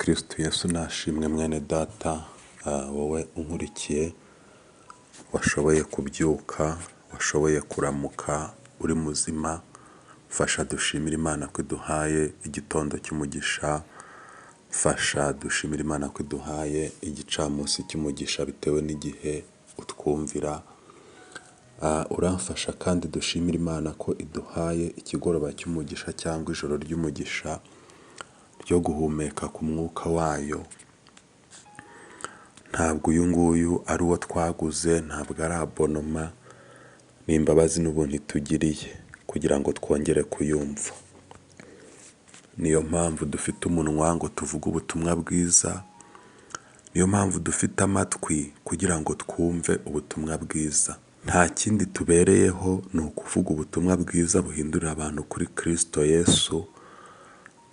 Kristo Yesu nashimwe mwene data, wowe unkurikiye, washoboye kubyuka, washoboye kuramuka uri muzima, fasha dushimire Imana ko iduhaye igitondo cy'umugisha, fasha dushimire Imana ko iduhaye igicamunsi cy'umugisha bitewe n'igihe utwumvira, uramfasha kandi dushimire Imana ko iduhaye ikigoroba cy'umugisha cyangwa ijoro ry'umugisha ryo guhumeka ku mwuka wayo. Ntabwo uyu nguyu ari uwo twaguze, ntabwo ari abonoma, ni imbabazi n'ubuntu itugiriye kugira ngo twongere kuyumva. Niyo mpamvu dufite umunwa ngo tuvuge ubutumwa bwiza, niyo mpamvu dufite amatwi kugira ngo twumve ubutumwa bwiza. Nta kindi tubereyeho ni ukuvuga ubutumwa bwiza buhindurira abantu kuri Kristo Yesu.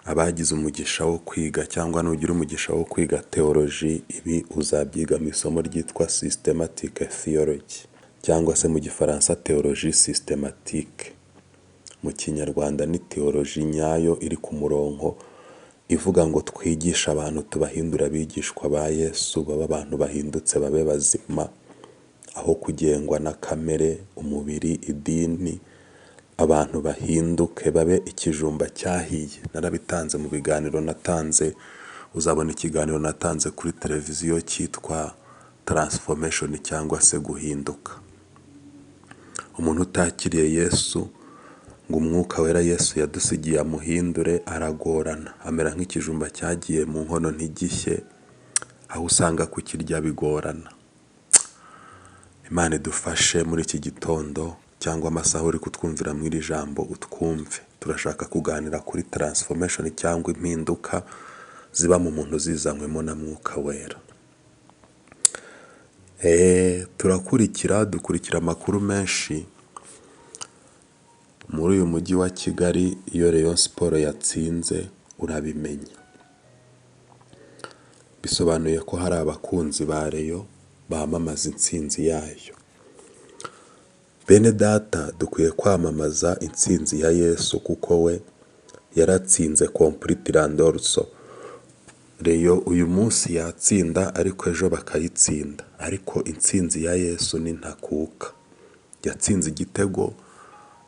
Abagize umugisha wo kwiga cyangwa nugira umugisha wo kwiga theology, ibi uzabyiga mu isomo ryitwa systematic theology cyangwa se mu Gifaransa théologie systématique. Mu Kinyarwanda ni theology nyayo iri ku murongo, ivuga ngo twigishe abantu tubahindure abigishwa ba Yesu, babe abantu bahindutse, babe bazima, aho kugengwa na kamere, umubiri, idini, abantu bahinduke babe ikijumba cyahiye. Narabitanze mu biganiro natanze, uzabona ikiganiro natanze kuri televiziyo cyitwa transformation cyangwa se guhinduka. Umuntu utakiriye Yesu ngo umwuka wera Yesu yadusigiye amuhindure, aragorana, amera nk'ikijumba cyagiye mu nkono ntigishye, aho usanga kukirya bigorana. Imana idufashe muri iki gitondo cyangwa amasaha uri kutwumvira muri iri jambo utwumve. Turashaka kuganira kuri transformation cyangwa impinduka ziba mu muntu zizanywemo na Mwuka Wera. Turakurikira, dukurikira amakuru menshi muri uyu mujyi wa Kigali. Iyo Rayon Sports yatsinze urabimenya, bisobanuye ko hari abakunzi ba Rayon bamamaza intsinzi yayo. Bene data, dukwiye kwamamaza intsinzi ya Yesu kuko we yaratsinze completely and also. Rayon uyu munsi yatsinda ariko ejo bakayitsinda, ariko intsinzi ya Yesu ni ntakuka. Yatsinze igitego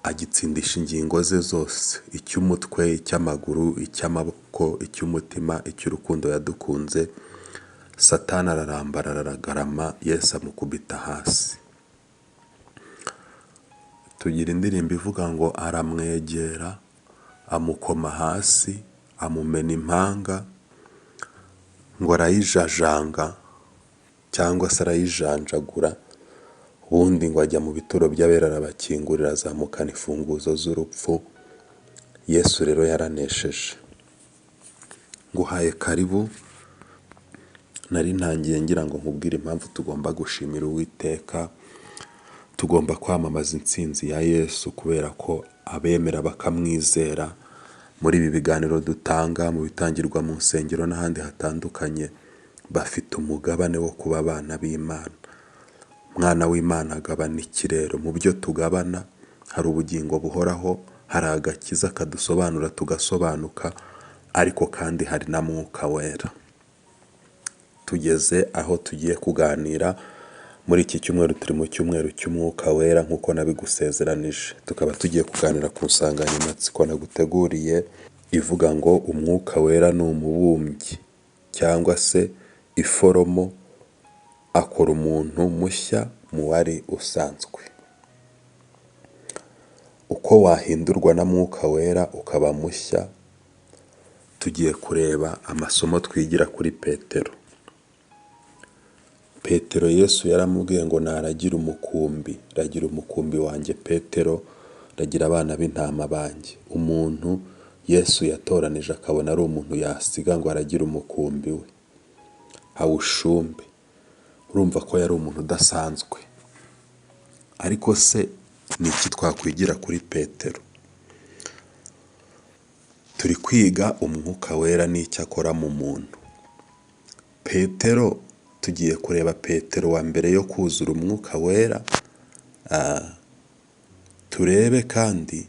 agitsindisha ingingo ze zose, icy'umutwe, icy'amaguru, icy'amaboko, icy'umutima, icy'urukundo yadukunze. Satani ararambara aragarama, Yesu amukubita hasi. Tugira indirimbo ivuga ngo aramwegera amukoma hasi, amumena impanga, ngo arayijajanga cyangwa se arayijanjagura, ubundi ngo ajya mu bituro by'abera arabakingurira, azamukana imfunguzo z'urupfu. Yesu rero yaranesheje. Nguhaye karibu. Nari ntangiye ngira ngo nkubwire impamvu tugomba gushimira Uwiteka, tugomba kwamamaza intsinzi ya Yesu, kubera ko abemera bakamwizera, muri ibi biganiro dutanga, mu bitangirwa mu nsengero n'ahandi hatandukanye, bafite umugabane wo kuba abana b'Imana. Umwana w'Imana agabana ikirero. Mu byo tugabana hari ubugingo buhoraho, hari agakiza kadusobanura tugasobanuka, ariko kandi hari na Mwuka Wera. Tugeze aho tugiye kuganira muri iki cyumweru. Turi mu cyumweru cy'Umwuka Wera nk'uko nabigusezeranije, tukaba tugiye kuganira ku nsanganyamatsiko naguteguriye ivuga ngo Umwuka Wera ni umubumbyi cyangwa se iforomo, akora umuntu mushya mu wari usanzwe. Uko wahindurwa na Mwuka Wera ukaba mushya. Tugiye kureba amasomo twigira kuri Petero. Petero, Yesu yaramubwiye ngo naragira umukumbi, "Ragira umukumbi wanjye Petero, ragira abana b'intama banjye." Umuntu Yesu yatoranije akabona ari umuntu yasiga ngo aragire umukumbi we, awushumbe, urumva ko yari umuntu udasanzwe. Ariko se ni iki twakwigira kuri Petero? Turi kwiga Umwuka Wera n'icyo akora mu muntu. Petero, tugiye kureba Petero wa mbere yo kuzura Umwuka Wera, turebe kandi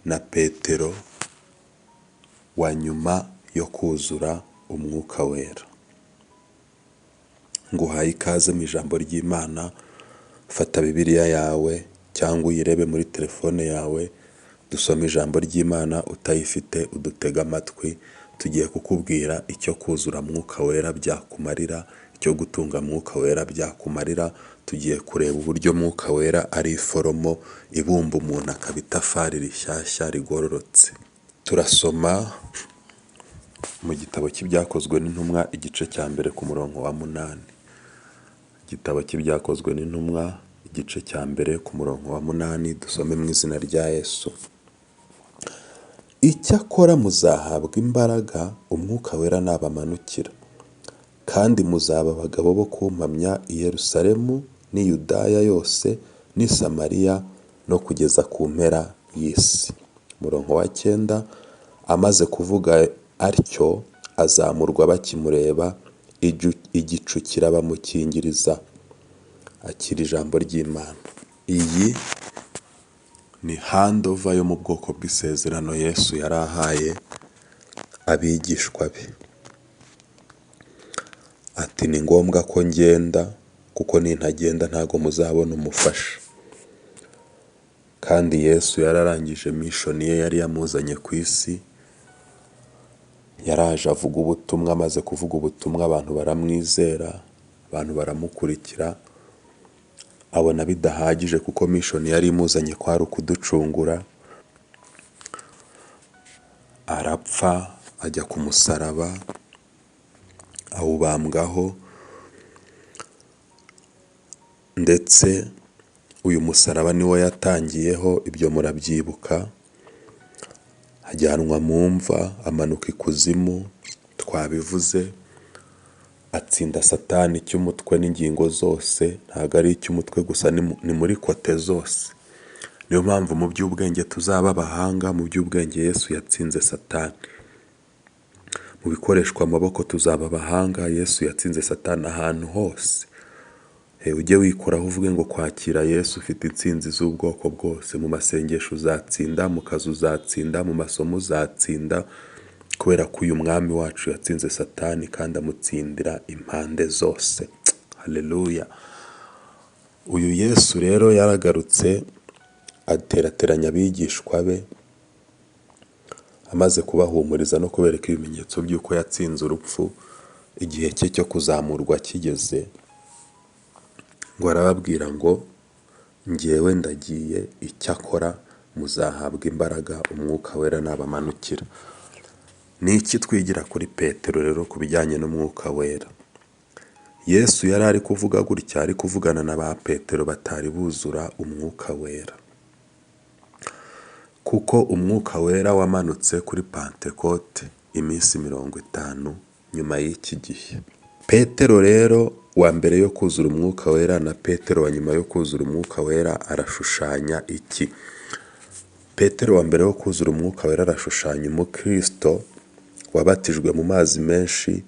na Petero wa nyuma yo kuzura. Umwuka Wera. Nguhaye ikaze mu ijambo ry'Imana, fata Bibiliya yawe cyangwa uyirebe muri telefone yawe, dusome ijambo ry'Imana, utayifite udutege amatwi, tugiye kukubwira icyo kuzura Mwuka Wera byakumarira, icyo gutunga Mwuka Wera byakumarira, tugiye kureba uburyo Mwuka Wera ari iforomo ibumba umuntu akaba itafari rishyashya rigororotse. Turasoma mu gitabo cy'Ibyakozwe n'Intumwa igice cya mbere ku murongo wa 8. Igitabo cy'Ibyakozwe n'Intumwa igice cya mbere ku murongo wa 8, dusome mu izina rya Yesu. Icyakora muzahabwa imbaraga Umwuka Wera nabamanukira, kandi muzaba abagabo bo kumpamya i Yerusalemu n'i Yudaya yose n'i Samariya no kugeza ku mpera y'isi. Umurongo wa 9, amaze kuvuga atyo azamurwa bakimureba, igicu kirabamukingiriza. Akira ijambo ry'Imana. Iyi ni handover yo mu bwoko bw'isezerano Yesu yari ahaye abigishwa be. Ati ni ngombwa ko ngenda kuko nintagenda ntago muzabona umufasha. Kandi Yesu yararangije mission ye yari yamuzanye ku isi, yaraje avuga ubutumwa, amaze kuvuga ubutumwa abantu baramwizera, abantu baramukurikira, abona bidahagije kuko mission yari imuzanye kwari ukuducungura, arapfa ajya ku musaraba awubambwaho, ndetse uyu musaraba niwo yatangiyeho, ibyo murabyibuka, ajyanwa mu mva, amanuka ikuzimu, twabivuze, atsinda Satani icy'umutwe n'ingingo zose, ntabwo ari icy'umutwe gusa, ni muri côté zose. Niyo mpamvu mu by'ubwenge tuzaba abahanga, mu by'ubwenge Yesu yatsinze Satani. Mu bikoreshwa amaboko tuzaba abahanga, Yesu yatsinze Satani ahantu hose. Ujye wikoraho uvuge ngo kwakira Yesu ufite intsinzi z'ubwoko bwose, mu masengesho uzatsinda, mu kazi uzatsinda, mu masomo uzatsinda, kubera ko uyu mwami wacu yatsinze Satani kandi amutsindira impande zose. Haleluya. Uyu Yesu rero yaragarutse aterateranya abigishwa be, amaze kubahumuriza no kubereka ibimenyetso by'uko yatsinze urupfu, igihe cye cyo kuzamurwa kigeze, ngo arababwira ngo njyewe ndagiye, icyakora muzahabwa imbaraga Umwuka Wera nabamanukira. Ni iki twigira kuri Petero rero ku bijyanye n'Umwuka Wera? Yesu yari ari kuvuga gutya, ari kuvugana na ba Petero batari buzura Umwuka Wera, kuko Umwuka Wera wamanutse kuri Pantekote iminsi 50 nyuma y'iki gihe. Petero rero wa mbere yo kuzura Umwuka Wera na Petero wa nyuma yo kuzura Umwuka Wera arashushanya iki? Petero wa mbere wo kuzura Umwuka Wera arashushanya umukristo wabatijwe mu mazi menshi,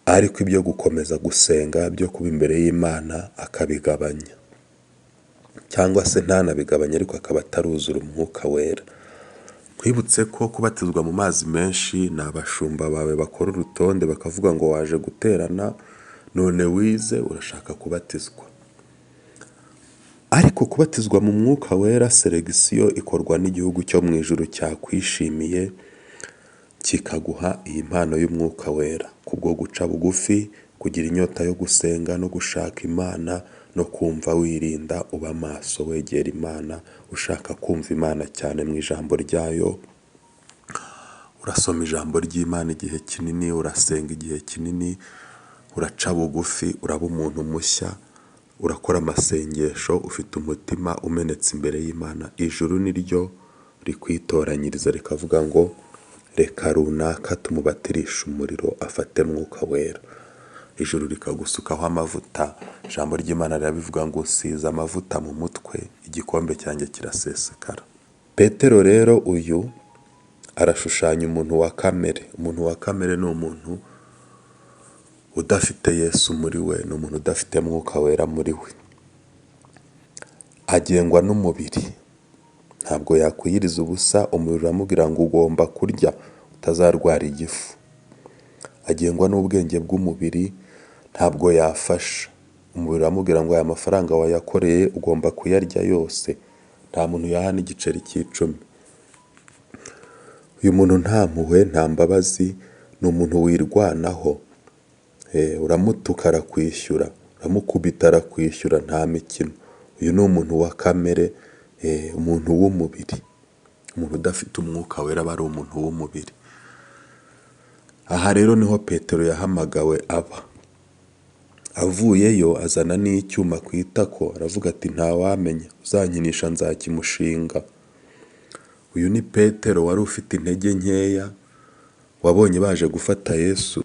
ariko ibyo gukomeza gusenga byo kuba imbere y'Imana akabigabanya, cyangwa se ntanabigabanye ariko akaba ataruzura Umwuka Wera. Nkwibutse ko kubatizwa mu mazi menshi ni abashumba bawe bakora urutonde bakavuga ngo waje guterana none wize urashaka kubatizwa. Ariko kubatizwa mu Mwuka Wera, selection ikorwa n'igihugu cyo mu ijuru cyakwishimiye, kikaguha iyi mpano y'Umwuka Wera kubwo guca bugufi, kugira inyota yo gusenga no gushaka Imana no kumva wirinda, uba maso wegera Imana, ushaka kumva Imana cyane mu ijambo ryayo, urasoma ijambo ry'Imana igihe kinini, urasenga igihe kinini, uraca bugufi, uraba umuntu mushya, urakora amasengesho ufite umutima umenetse imbere y'Imana. Ijuru ni ryo rikwitoranyiriza rikavuga ngo reka runaka tumubatirishe umuriro afate Mwuka Wera. Ijuru rikagusukaho amavuta. Ijambo ry'Imana rirabivuga ngo usize amavuta mu mutwe, igikombe cyanjye kirasesekara. Petero rero uyu arashushanya umuntu wa kamere. Umuntu wa kamere ni umuntu udafite Yesu muri we, ni umuntu udafite Mwuka Wera muri we. Agengwa n'umubiri, ntabwo yakwiyiriza ubusa, umubiri uramubwira ngo ugomba kurya utazarwara igifu. Agengwa n'ubwenge bw'umubiri, ntabwo yafasha. Umubiri uramubwira ngo aya mafaranga wayakoreye ugomba kuyarya yose, nta muntu yaha n'igiceri cy'icumi. Uyu muntu nta mpuhwe, nta mbabazi, ni umuntu wirwanaho. Uramutuka arakwishyura, uramukubita arakwishyura, nta mikino. Uyu ni umuntu wa kamere, umuntu w'umubiri. Umuntu udafite umwuka wera aba ari umuntu w'umubiri. Aha rero niho Petero yahamagawe aba. Avuyeyo azana n'icyuma ku itako, aravuga ati ntawamenya, uzankinisha nzakimushinga. Uyu ni Petero wari ufite intege nkeya, wabonye baje gufata Yesu,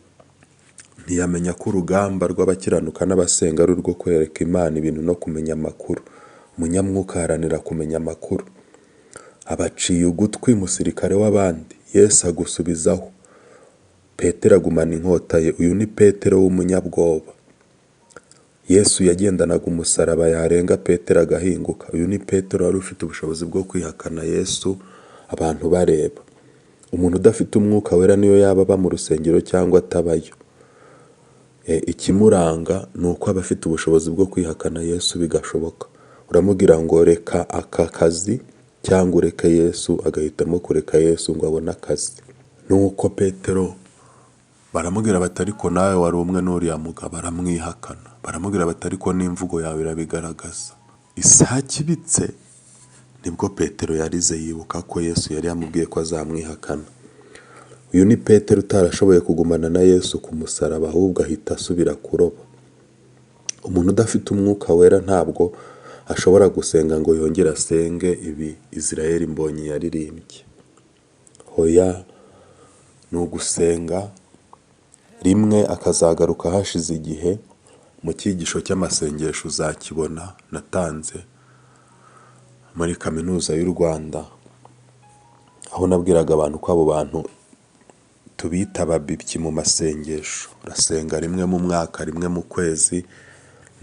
ntiyamenya ko urugamba rw'abakiranuka n'abasenga ari urwo kwereka Imana ibintu no kumenya amakuru. Umunyamwuka aharanira kumenya amakuru. Abaciye ugutwi musirikare w'abandi, Yesu agusubizaho. Petero agumana inkota ye. Uyu ni Petero w'umunyabwoba. Yesu yagendanaga umusaraba, yarenga Petero agahinguka. Uyu ni Petero wari ufite ubushobozi bwo kwihakana Yesu abantu bareba. Umuntu udafite umwuka wera niyo yaba aba mu rusengero cyangwa atabayo, ikimuranga ni uko aba afite ubushobozi bwo kwihakana Yesu bigashoboka. Uramubwira ngo reka aka kazi cyangwa ureke Yesu, agahitamo kureka Yesu ngo abone akazi. Nuko Petero baramubwira bati ariko nawe wari umwe n'uriya mugabo, aramwihakana. Baramubwira bati ariko n'imvugo yawe irabigaragaza. Isake ibitse nibwo Petero yarize, yibuka ko Yesu yari yamubwiye ko azamwihakana. Uyu ni Petero utarashoboye kugumana na Yesu ku musaraba, ahubwo ahita asubira kuroba. Umuntu udafite umwuka wera ntabwo ashobora gusenga ngo yongere asenge ibi Israel Mbonyi yaririmbye. Hoya, ni ugusenga rimwe akazagaruka hashize igihe. Mu cyigisho cy'amasengesho uzakibona natanze muri Kaminuza y'u Rwanda, aho nabwiraga abantu ko abo bantu tubita ababibyi mu masengesho. Urasenga rimwe mu mwaka, rimwe mu kwezi,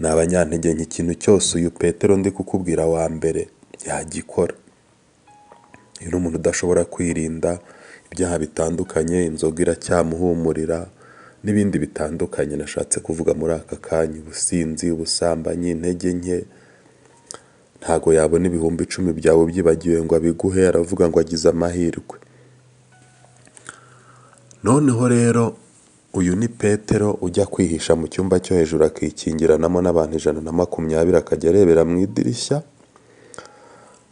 ni abanyantege nke. Ikintu cyose uyu Petero ndi kukubwira wa mbere yagikora. Uyu ni umuntu udashobora kwirinda ibyaha bitandukanye, inzoga iracyamuhumurira n'ibindi bitandukanye nashatse kuvuga muri aka kanya, ubusinzi, ubusambanyi, intege nke. Ntago yabona 10,000 byawe ubyibagiwe ngo abiguhe, aravuga ngo agize amahirwe. Noneho rero uyu ni Petero ujya kwihisha mu cyumba cyo hejuru akikingiranamo n'abantu 120, akajya arebera mu idirishya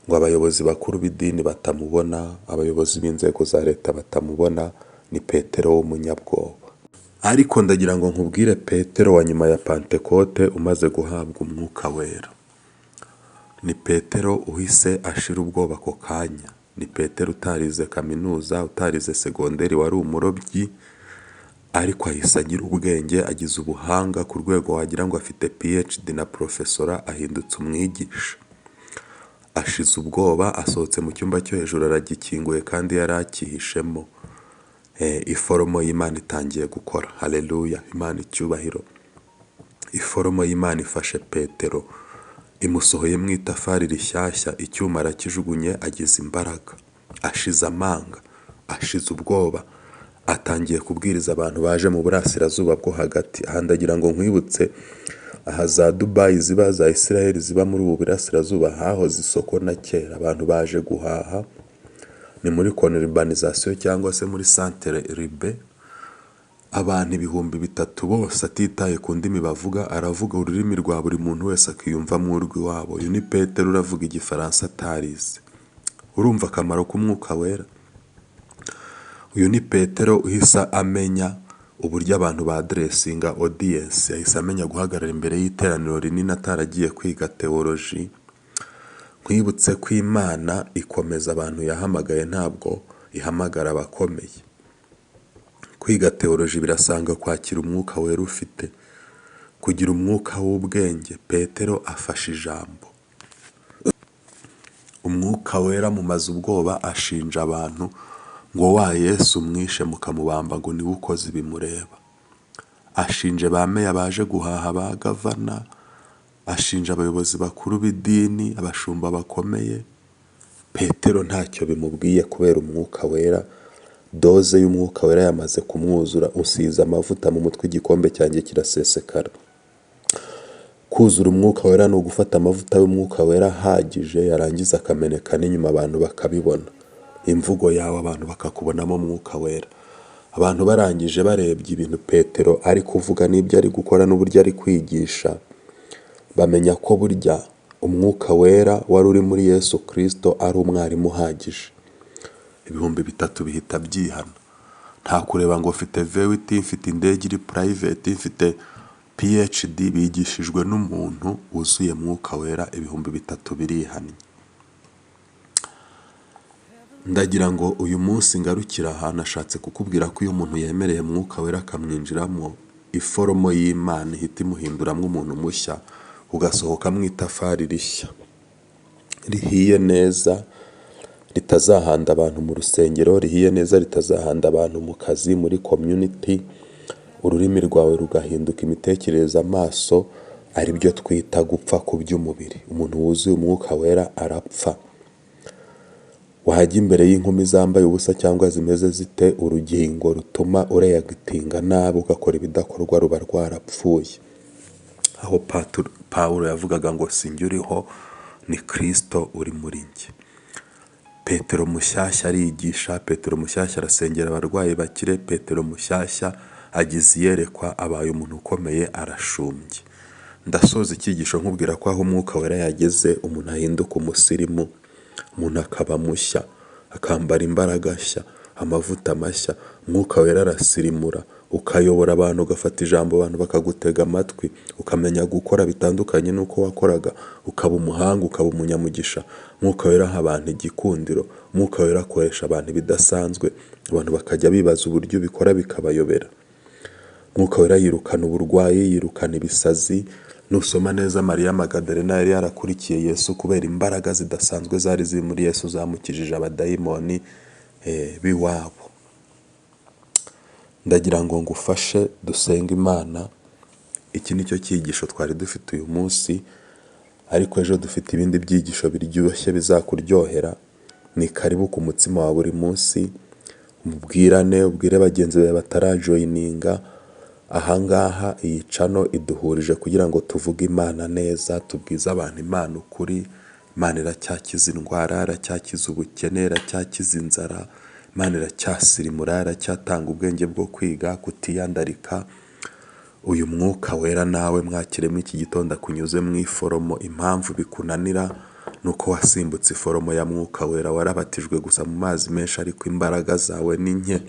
ngo abayobozi bakuru b'idini batamubona, abayobozi b'inzego za leta batamubona. Ni Petero w'umunyabwoba. Ariko ndagira ngo nkubwire Petero wa nyuma ya Pantekote umaze guhabwa umwuka wera. Ni Petero uhise ashira ubwoba ako kanya. Ni Petero utarize kaminuza, utarize segonderi, wari umurobyi, ariko ahise agira ubwenge, agize ubuhanga ku rwego wagira ngo afite PhD na porofesora, ahindutse umwigisha. Ashize ubwoba, asohotse mu cyumba cyo hejuru aragikinguye kandi yari akihishemo. Iforomo y'Imana itangiye gukora. Haleluya, Imana icyubahiro. Iforomo y'Imana ifashe Petero, imusohoye mu itafari rishyashya, icyuma arakijugunye, agize imbaraga, ashize amanga, ashize ubwoba, atangiye kubwiriza abantu baje mu burasirazuba bwo hagati. Aha ndagira ngo nkwibutse, aha za Dubayi ziba, za Israel ziba, muri ubu burasirazuba hahoze isoko na kera, abantu baje guhaha, ni muri conurbanizasion cyangwa se muri centre urbain. Abantu 3000 bose atitaye ku ndimi bavuga, aravuga ururimi rwa buri muntu wese akiyumvamo urw'iwabo. Uyu ni Petero uravuga igifaransa atarize. Urumva akamaro k'umwuka wera? Uyu ni Petero uhise amenya uburyo abantu ba-addressinga audience, yahise amenya guhagarara imbere y'iteraniro rinini ataragiye kwiga théologie. Nkwibutse ko Imana ikomeza abantu yahamagaye, ntabwo ihamagara abakomeye. Kwiga théologie birasanga kwakira umwuka wera ufite, kugira umwuka w'ubwenge. Petero afashe ijambo, umwuka wera mumaze ubwoba, ashinja abantu ngo wa Yesu mwishe mukamubamba ngo niwe ukoze ibimureba. Ashinje ba meya baje guhaha, ba gavana, ashinja abayobozi bakuru b'idini, abashumba bakomeye. Petero ntacyo bimubwiye kubera umwuka wera. Dose y'umwuka wera yamaze kumwuzura. Usize amavuta mu mutwe, igikombe cyanjye kirasesekara. Kuzura umwuka wera ni ugufata amavuta y'umwuka wera ahagije, yarangiza akameneka n'inyuma abantu bakabibona. Imvugo yawe abantu bakakubonamo umwuka wera. Abantu barangije barebye ibintu Petero ari kuvuga n'ibyo ari gukora n'uburyo ari kwigisha, bamenya ko burya umwuka wera wari uri muri Yesu Kristo ari umwarimu uhagije. 3000 bihita byihana. Nta kureba ngo mfite V8, mfite indege iri private, mfite PhD, bigishijwe n'umuntu wuzuye mwuka wera, 3000 birihannye. Ndagira ngo uyu munsi ngarukire aha, nashatse kukubwira ko iyo umuntu yemereye mwuka wera akamwinjiramo, iforomo y'Imana ihita imuhinduramo umuntu mushya, ugasohokamo itafari rishya rihiye neza, ritazahanda abantu mu rusengero, rihiye neza ritazahanda abantu mu kazi, muri community, ururimi rwawe rugahinduka, imitekerereze, amaso, ari byo twita gupfa ku by'umubiri. Umuntu wuzuye umwuka wera arapfa. Wajya imbere y'inkumi zambaye ubusa cyangwa zimeze zite, urugingo rutuma ureactinga nabi ugakora ibidakorwa ruba rwarapfuye. Aho Pawulo yavugaga ngo sinjye uriho, ni Kristo uri muri njye. Petero mushyashya arigisha, Petero mushyashya arasengera abarwayi bakire, Petero mushyashya agize iyerekwa, abaye umuntu ukomeye, arashumbye. Ndasoza icyigisho nkubwira ko aho umwuka wera yageze umuntu ahinduka umusirimu, umuntu akaba mushya, akambara imbaraga nshya, amavuta mashya. Umwuka wera arasirimura, ukayobora abantu, ugafata ijambo abantu bakagutega amatwi, ukamenya gukora bitandukanye n'uko wakoraga, ukaba umuhanga, ukaba umunyamugisha. Umwuka wera aha abantu igikundiro, umwuka wera akoresha abantu ibidasanzwe, abantu bakajya bibaza uburyo ubikora bikabayobera. Umwuka wera yirukana uburwayi, yirukana ibisazi. Nusoma neza, Mariya Magadalena yari yarakurikiye Yesu kubera imbaraga zidasanzwe zari ziri muri Yesu zamukijije abadayimoni b'iwabo. Ndagira ngo ngufashe dusenge Imana. Iki ni cyo cyigisho twari dufite uyu munsi, ariko ejo dufite ibindi byigisho biryoshye bizakuryohera. Ni karibu ku mutsima wa buri munsi, mubwirane, ubwire bagenzi bawe batarajoininga. Ahangaha iyi channel iduhurije kugira ngo tuvuge Imana neza, tubwize abantu Imana ukuri. Imana iracyakiza indwara, iracyakiza ubukene, iracyakiza inzara, Imana iracyasirimura, iracyatanga ubwenge bwo kwiga, kutiyandarika. Uyu mwuka wera nawe mwakiremo iki gitondo akunyuze mu iforomo. Impamvu bikunanira ni uko wasimbutse iforomo ya mwuka wera, warabatijwe gusa mu mazi menshi ariko imbaraga zawe ni nke.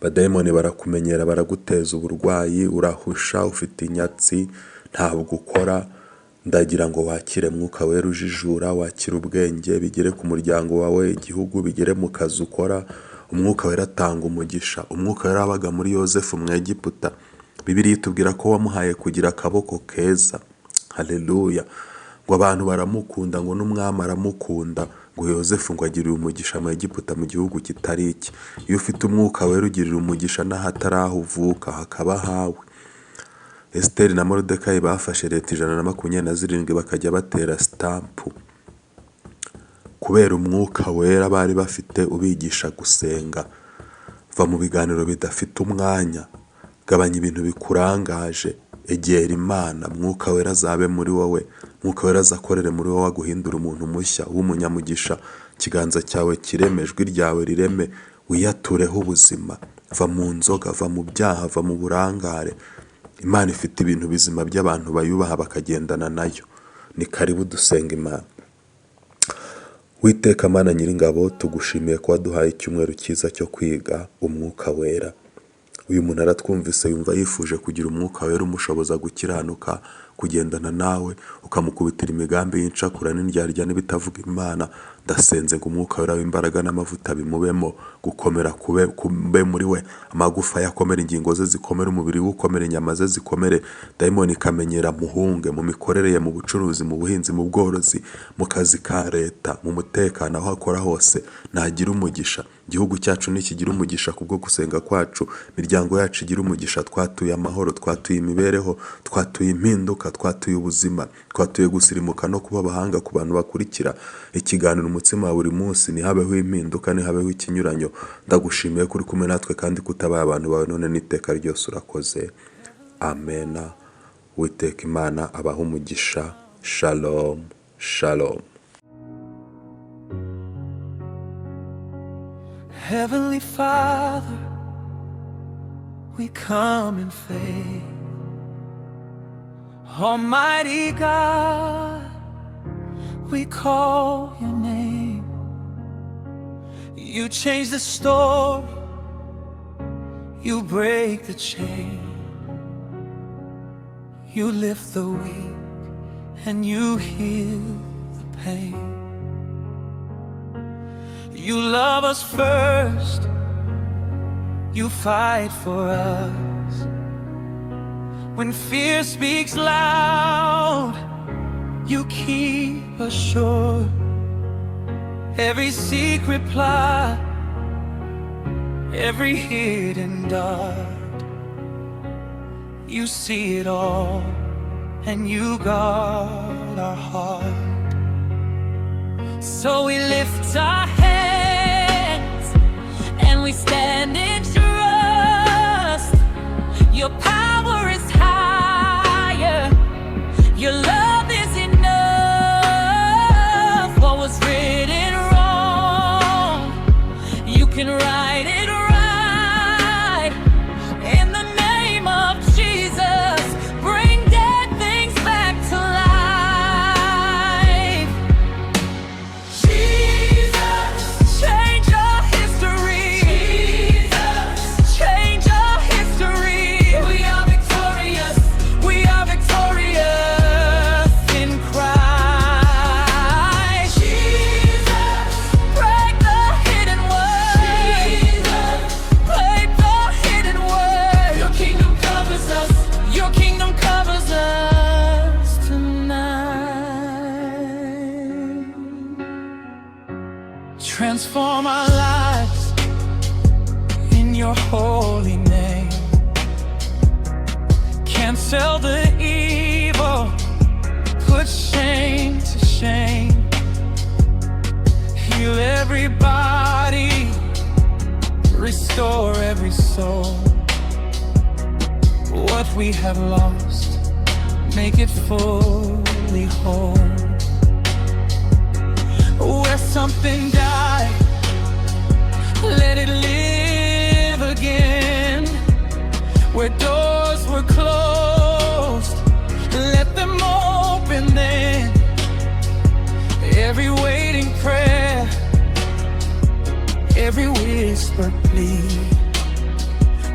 Abadayimoni barakumenyera, baraguteza uburwayi, urahusha, ufite inyatsi, ntabwo ukora. Ndagira ngo wakire mwuka wera ujijura, wakire ubwenge, bigere ku muryango wawe, igihugu, bigere mu kazi ukora. Umwuka wera atanga umugisha. Umwuka wera wabaga muri Yozefu mu Egiputa. Bibiliya itubwira ko wamuhaye kugira akaboko keza. Haleluya! Ngo abantu baramukunda, ngo n'umwami aramukunda, ngo Yozefu ngo agirire umugisha mu Egiputa, mu gihugu kitari icye. Iyo ufite umwuka wera ugirira umugisha n'ahatari aho uvuka hakaba ahawe. Esiteri na Moridekayi bafashe leta 127 bakajya batera stamp kubera umwuka wera bari bafite ubigisha gusenga. Va mu biganiro bidafite umwanya, gabanya ibintu bikurangaje, egera Imana, mwuka wera azabe muri wowe, mwuka wera azakorere muri wowe, aguhindura umuntu mushya w'umunyamugisha. Ikiganza cyawe kireme, ijwi ryawe rireme, wiyatureho ubuzima. Va mu nzoga, va mu byaha, va mu burangare. Imana ifite ibintu bizima by'abantu bayubaha bakagendana nayo. Ni karibu dusenga Imana. Witeka Mana Nyiringabo, tugushimiye ko waduhaye icyumweru cyiza cyo kwiga umwuka wera. Uyu muntu aratwumvise yumva yifuje kugira umwuka wera umushoboza gukiranuka, kugendana nawe, ukamukubitira imigambi y'incakura n'indyarya n'ibitavuga Imana. Ndasenze ngo umwuka wera w'imbaraga n'amavuta bimubemo, gukomera kube muri we, amagufa ye akomere, ingingo ze zikomere, umubiri we ukomere, inyama ze zikomere, dayimoni ikamenyera muhunge mu mikorere ye, mu bucuruzi, mu buhinzi, mu bworozi, mu kazi ka leta, mu mutekano, aho akora hose nagira umugisha. Igihugu cyacu nikigira umugisha kubwo gusenga kwacu, imiryango yacu igira umugisha. Twatuye amahoro, twatuye imibereho, twatuye impinduka, twatuye ubuzima, twatuye gusirimuka no kuba abahanga ku bantu bakurikira ikiganiro. umutsima wa buri munsi, ntihabeho impinduka, ntihabeho ikinyuranyo. Ndagushimiye ko uri kumwe natwe kandi ko utabaye abantu bawe none n'iteka ryose. Urakoze, amena. Uwiteka Imana abahe umugisha. Shalom, shalom. Heavenly Father, we come in faith. Almighty God, we call your name. You change the story, you break the chain. You lift the weak and you heal the pain. You love us first, you fight for us. When fear speaks loud, you keep us sure. Every secret plot, every hidden dart, you see it all and you guard our heart. So we lift our hands and we stand in trust. Your power is higher, your love is enough. What was written wrong, you can write it right. In the name of Jesus, bring dead things back to life. Jesus, change our history. Jesus, change our history. We are victorious. We are victorious in Christ. Jesus, break the hidden word. Jesus, break the hidden word. Your kingdom covers us. Your kingdom covers us tonight. Transform our lives in your holy name. Cancel the evil, put shame to shame. Heal every body, restore every soul. What we have lost, make it fully whole. Where something died, let it live again. Where doors were closed, let them open then. Every waiting prayer, every whispered plea,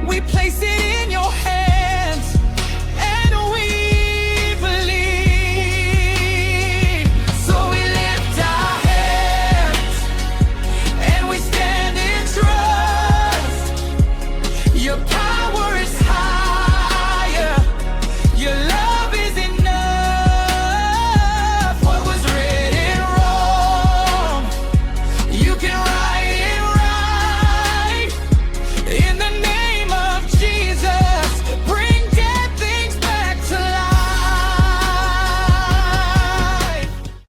we place it in